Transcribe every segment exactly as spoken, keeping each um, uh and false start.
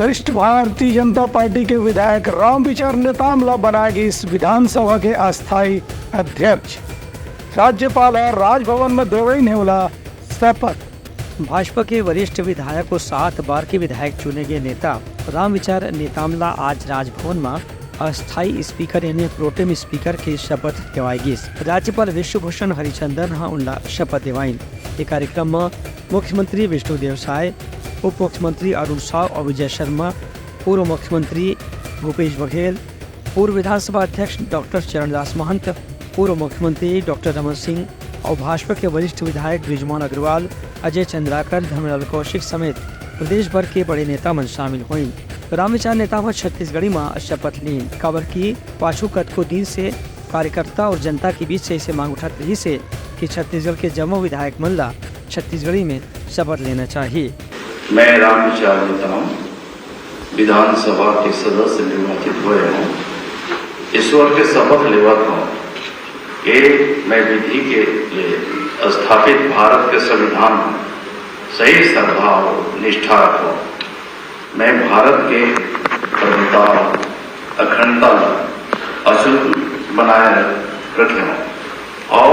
वरिष्ठ भारतीय जनता पार्टी के विधायक रामविचार नेताम ला बनाए गिस विधानसभा के अस्थायी अध्यक्ष। राज्यपाल ह राजभवन में देवइन हे ओला शपथ। भाजपा के वरिष्ठ विधायक अउ सात बार के विधायक चुने गए नेता रामविचार नेताम ला आज राजभवन में अस्थायी स्पीकर यानी प्रोटेम स्पीकर के शपथ देवाए गिस। राज्यपाल विश्वभूषण हरिचंदन ह उनला शपथ देवाइन। ये कार्यक्रम में मुख्यमंत्री विष्णुदेव साय, उप मुख्यमंत्री अरुण साव अउ विजय शर्मा, पूर्व मुख्यमंत्री भूपेश बघेल, पूर्व विधानसभा अध्यक्ष डॉक्टर चरणदास महंत, पूर्व मुख्यमंत्री डॉक्टर रमन सिंह अउ भाजपा के वरिष्ठ विधायक बृजमोहन अग्रवाल, अजय चंद्राकर, धर्मलाल कौशिक समेत प्रदेश भर के बड़े नेता मन शामिल होइन। रामविचार नेताम ह छत्तीसगढ़ी म शपथ लीन, काबर कि पाछू कतको दिन से कार्यकर्ता अउ जनता के बीच से ऐसे मांग उठत रहिस हे कि छत्तीसगढ़ के जम्मो विधायक मन ला छत्तीसगढ़ी में शपथ लेना चाहिए। मैं रामविचार नेताम विधानसभा के सदस्य निर्वाचित होए हूँ, ईश्वर के शपथ लेवत हूँ कि मैं विधि के लिए स्थापित भारत के संविधान में सही श्रद्धा और निष्ठा रखूँ। मैं भारत के प्रभुता, अखंडता ला अचूक बनाए रखे हूँ और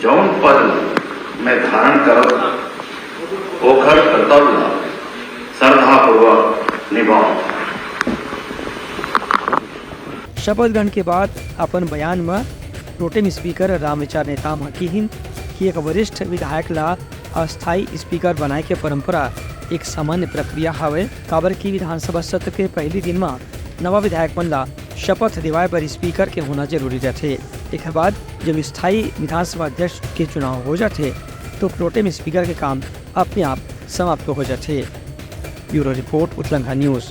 जौन पद ला मैं धारण करत हूँ, ओखर कर्तव्य ला श्रद्धापूर्वक निभाऊँ। शपथ ग्रहण के बाद अपन बयान म प्रोटेम स्पीकर रामविचार नेताम ह किहिन कि एक वरिष्ठ विधायक ला अस्थायी स्पीकर बनाए के परंपरा एक सामान्य प्रक्रिया हवय, काबर कि विधानसभा सत्र के पहली दिन म नवा विधायक मन ला शपथ दिवाए बर स्पीकर के होना जरूरी रहथे। एकर बाद जब स्थायी विधानसभा अध्यक्ष के चुनाव हो जाथे, तो प्रोटेम स्पीकर के काम अपने आप समाप्त हो जाथे। Bureau report, Utlangha news.